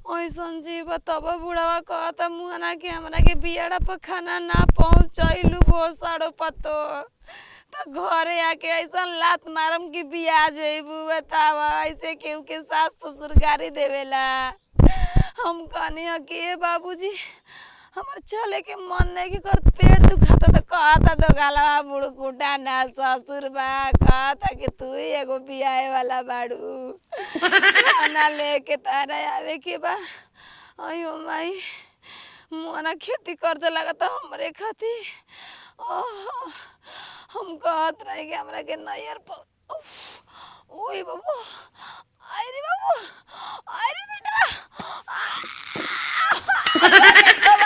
ओइसन जी बताब बुढ़ावा कहता मुआना के हमरा के बियाड़ा पर खाना ना पहुँचैलू भोसड़ो पतो तो घरे आके ऐसन लात मारम कि बिया जइबू। बताव ऐसे केहू के सास ससुर गारी देवेला। हम कहनी ह कि ए बाबूजी हमर चले के मन नहीं कि कर, पेट दुखाता तो कहता तो गालवा बुड़कुटा ना ससुर बा, कहता कि तू ही एगो बियाए वाला बाड़ू, खाना लेके तारा आवे के बा। अयो माई मुआना खेती करते लगता हमरे खातिर। ओह हम कहत रहे कि हमरा के नैयर पर ओए बाबू, आय रे बाबू, आय रे बेटा,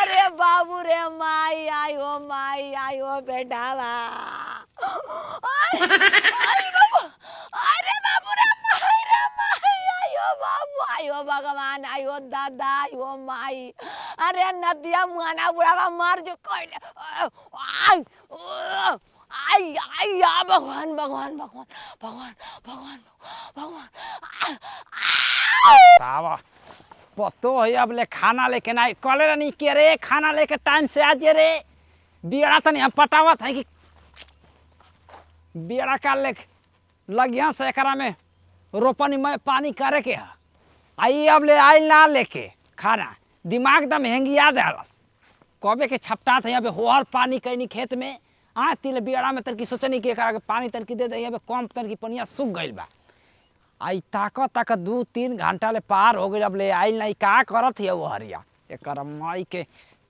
अरे बाबू रे माई, आई हो माई, आई हो बेटा बा, आय आय बाबू, अरे बाबू रे माई रे माई, आई हो बाबू, आई हो भगवान, आई हो दादा, आई हो माई, अरे नदिया मुआना बुढ़ावा मार जो कइले, आई आई आई आ भगवान भगवान भगवान भगवान भगवान भगवान। तावा पतो है अब ले खाना लेके ना कले नहीं के रे, खाना लेके टाइम से आ जे रे। बियड़ा तनी हम पटावत है कि बियड़ा का लेख लगिया से एकरा में रोपनी में पानी करे के है। आई अब ले आइल ना लेके खाना, दिमाग दम हेंगिया देहलस। कबे के छपटात है अब होहर पानी कैनी खेत में आ तिल बियड़ा में तरकी सोचनी कि एकरा के पानी तरकी दे दे, अब कम तरकी पनिया सूख गइल बा। आई ताकत ताकत 2-3 घंटा ले पार हो गई, अब ले आइल नहीं। का करत है वो हरिया एकर माई के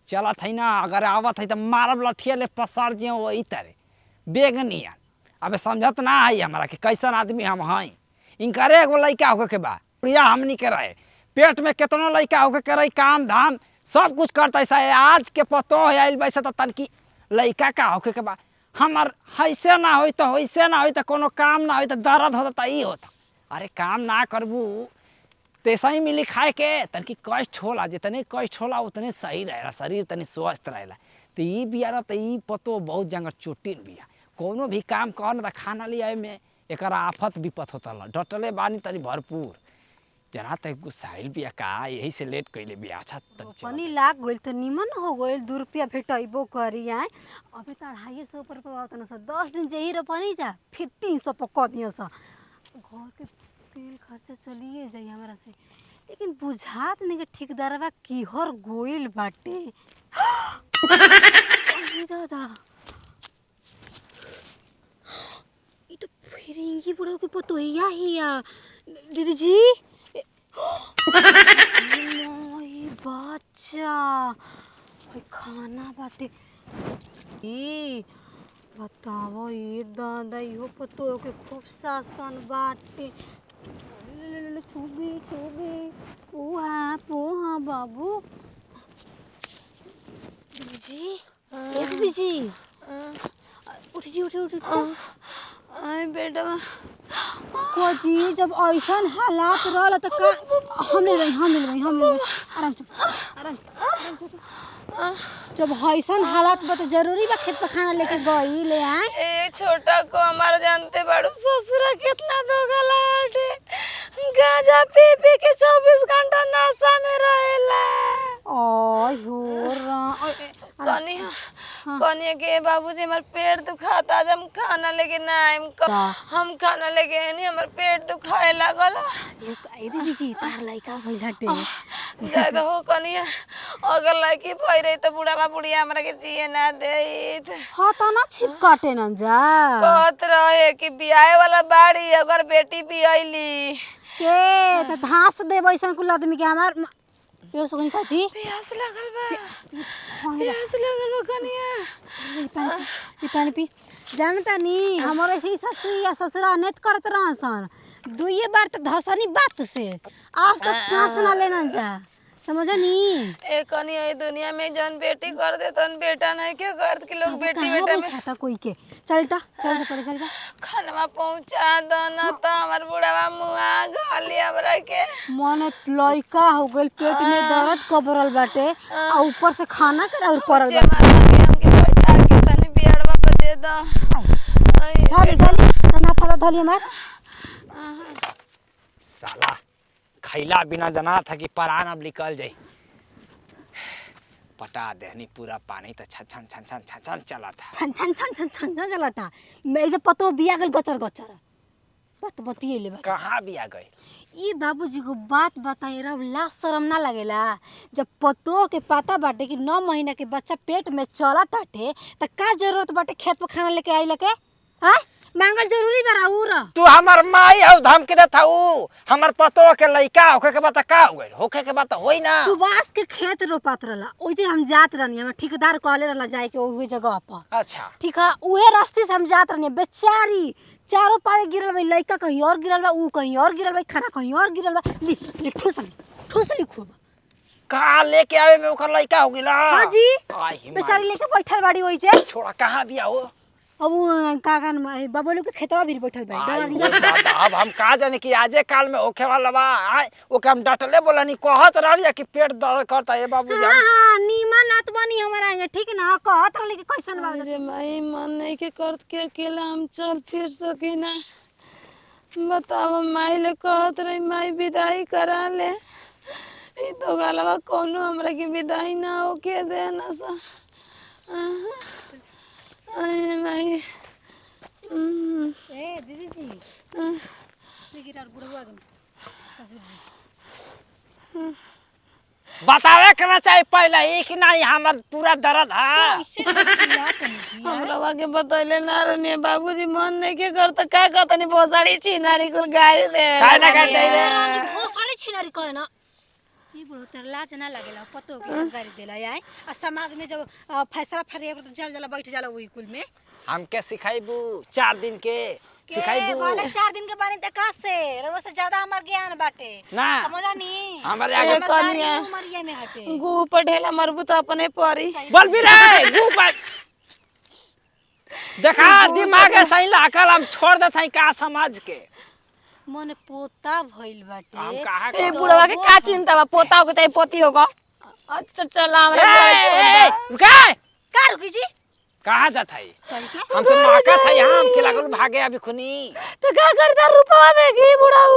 चलत है ना, अगर आवत है तो मारब लठिया ले पसार जियो वही तरे बेगनिया। अबे समझत ना आई हमारा कि कैसन आदमी हम हैं। इनकरे एगो लड़का होके के बा प्रिया हमनी के रहे पेट में केतनो लड़का होके के रही, काम धाम सब कुछ करता ऐसा। आज के पतो है आइल वैसे तो तनकी लड़का का होके के बा हमार ऐसे ना होई तो वैसे ना होई तो कोनो काम ना होई तो दर्द होता ई होता। अरे काम ना करबू तैसा ही मिली खाए के, तनकी कष्ट होला, जितने कष्ट होला उतने सही रहेला, शरीर तनी स्वस्थ रहेला। तो ई बिया ना तो ई पतो बहुत जंगर चोटिन बिया, कोनो भी काम कर ना खाना लिया में एकर आफत विपत होता ला। डटले बानी तनी भरपूर जना तक गुस्साइल बिया का यही से लेट कइले बिया। अच्छा रोपनी लाग गइल त निमन हो गइल, 2 रुपया भेटइबो करी। आए अबे त 250 ऊपर पर न 10 दिन जेही रोपनी जा फिर 300 पर क दियो स, घर के तेल खर्चा चलिए जाई हमरा से। लेकिन बुझात नहीं कि ठेकेदारवा किहर गोइल बाटे। अरे दादा ई तो फिरिंगी बुढ़ो के पतोहिया हिया। दीदी जी माई बच्चा खाना बाटे ई बतावो ये दादा इहो पतो के खूब शासन बाटे। छुगी छुगी पोहा पोहा बाबू। दीदी ए दीदी जी उठ जी उठ उठ उठ। आई बेटा को जी जब ऐसन हालात रहल त का हम ले रही हम ले रही हम ले आराम से आराम से आराम से। जब ऐसन हालात बा त जरूरी बा खेत पर खाना लेके गई ले आए। ए छोटा को हमारा जानते बाड़ू ससुरा कितना दोगला बाटे, गांजा पी पी के 24 घंटा नशा में रहेला। ओय हो रा कनिया कनिया के बाबूजी हमार पेट दुखाता, आज हम खाना लेके ना आइम, हम खाना लेके आनी हमार पेट दुखाए लागल। ए दीदी जी तार लइका भइल हटे जाय हो कनिया, अगर लड़की भई रही तो बुढ़ावा बुढ़िया हमरा के जिए ना देत। हां त ना छिप काटे न जा कहत रहे कि बियाहे वाला बाड़ी अगर बेटी बियाइली के त धास देब ऐसन कुल आदमी के हमार यो सुगनी काजी प्यास लागल बा, प्यास लागल बा कनिया। ई पानी पी। जानता नी हमर ऐसे ही ससुर या ससुरा नेट करत रहसन, दुइये बार त धसनी बात से आज तक सांस ना लेना जा, समझनी। ए कनिया ई दुनिया में जन बेटी कर दे तन बेटा नहीं के कर के लोग बेटी बेटा में खाता कोई के। चलता चल पड़े चलता खानवा पहुंचा दो ना त हमर बुढ़ावा मुआ गाली हमरा के। मन लइका हो गेल, पेट में दर्द कबरल बाटे आ ऊपर से खाना के और पड़ल बा। हमके बैठा के तनी बियड़वा पर दे दो। धली धली तना फला धली हमार साला खैला बिना जना था कि परान अब निकल जाई। पटा देहनी पूरा पानी तो छन छन छन छन छन छन चला था, छन छन छन छन छन छन चला था। मैं जे पतो बिया गल गचर गचर बात बतिएले बा। कहाँ बिया गई ई बाबूजी को बात बताई रब ला शर्म ना लगेला। जब पतो के पता बाटे कि 9 महीना के बच्चा पेट में चला ताटे त का जरूरत बाटे खेत पर खाना लेके आई लके? हां मांगल जरूरी बा राउर। तू हमर माई हौ धमकी देत हौ, हमर पतो के लइका होखे के बात का हो गइल, होखे के बात होई ना। सुभाष के खेत रोपात रहला, ओइ जे हम जात रहनी, हमर ठेकेदार कहले रहला जाए के ओहे जगह पर। अच्छा ठीक है, उहे रास्ते से हम जात रहनी। बेचारी चारों पावे गिरल बा, लइका कहीं और गिरल बा, ऊ कहीं और गिरल बा, खाना कहीं और गिरल बा। ली ली ठुसली ठुसली खूब का लेके आवे में ओकर लइका हो गेला। हां जी आई हिम्मत। बेचारी लेके बैठल बाड़ी ओइ जे। छोड़ा कहाँ बिया हो? अब उ का कान बाबूलू के खेतवा भी बैठल बाड़ी। आई डरिया हो दादा, अब हम का जाने कि आजे काल में होखे वाला बा। आय ओके हम डटले बोलनी कहत रहलिया कि पेट दर्द करता ए बाबूजी। हां हां नीमन नात बनी हमरा आगे ठीक ना कहत रहली कि कैसन बा। अरे माई मन नहीं के करत के अकेला हम चल फिर सकी ना। बताओ माई ले कहत रही माई विदाई करा ले, ई तो गलवा कोनो हमरा के विदाई ना होके दे ना सा। अरे माई ए दीदी जी देखी और बुढ़वा गन ससुर जी बतावे करना चाहिए पहले ही कि नहीं हमर पूरा दर्द है। कैसे चिल्लात हनी जी हमरा के बतैले ना रहनी बाबूजी मन नहीं के करत का कहतनी भोसड़ी छिनारी कुल गाड़ी दे। काहे ना गाड़ी दे? रानी भोसड़ी छिनारी कहे ना ये बुढ़ो तेरे लाज ना लगेला पतो के सब गाड़ी देला आए आ समाज में जब फैसला फरिया तो चल जाला बैठ जाला वही कुल में। हमके सिखाइबू 4 दिन के सिखाइबू बोले 4 दिन के बानी त का से रउआ से ज्यादा हमर ज्ञान बाटे ना। समझा नी हमारे आगे कनिया। उमरिया में हटे गू पर ढेला मरबू तो अपने परी। बोल भी रे गू पर देखा दिमाग है सही लाकल हम छोड़ देत हई का समाज के मन पोता भइल बाटे। हम कहा ए बुढ़वा के का चिंता बा, पोता हो के चाहे पोती होगा। अच्छा चल हमरा घरे छोड़ दे। रुका का रुकी जी कहाँ जात हई? चल के हमसे माकत हई, हम के लागल भागे अभी खुनी तो का करता रुपवा देगी बुढ़ाऊ।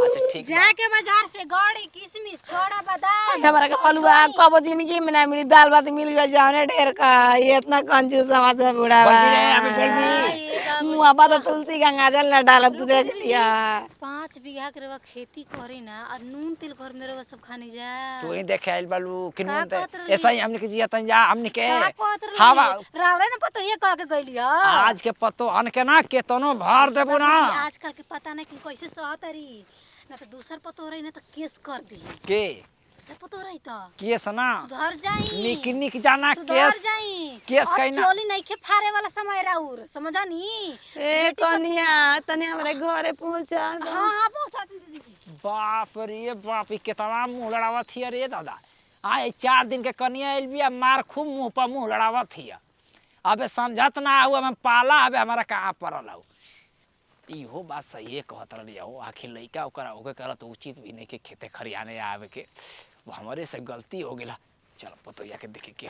अच्छा ठीक बा। जाके बाजार से गड़ी किशमिश छोड़ा बादाम हमरा के हलवा कबो जिंदगी में ना मिली, दाल भात मिल गया जाने ढेर का। ये इतना कंजूस समाज है बुढ़ावा। बोल भी रे, अभी बोल भी। मुआ बा तो तुलसी गंगा जल ना डालब तू देख लिया। 5 बीघा के रवा खेती करे ना और नून तेल घर में रवा सब खाने जा। तू ही देखे आइल बालू कि का नून ते कहत रहली? ऐसा ही हमने के जिया तन जा हमने के का कहत रहली? हवा रावरे ना पतो ये कह के गइली ह। आज के पतो अन के ना केतनो भर देबो ना। बाबूजी, आजकल के पता नहीं कि कैसे सहतरी ना तो दूसर पतो रही ना तो केस कर दी। के दूसर पतो रही तो केस ना सुधर जाई, निक निक जाना सुधर केस जाई। केस अब कहीं ना। चोली नहीं के फाड़े वाला समय राउर समझा नी। ए कनिया तने हमरे घरे पहुंचा दो। हां हां पहुंचा दी दीदी जी। बाप रे बाप, ई केतना मुंह लड़ावत हिय रे दादा। आए 4 दिन के कनिया आइल बिया मार खूब मुंह पर मुंह लड़ावत हिय। अबे समझत ना आऊ हम पाला अबे हमारा कहाँ पड़ल हऊ। इहो बात सही कहत रहली हो, आखिर लइका ओकरा ओके करत उचित भी नहीं के खेते खरियाने आवे के, वो हमारे से गलती हो गेला। चल पतोया के देखे के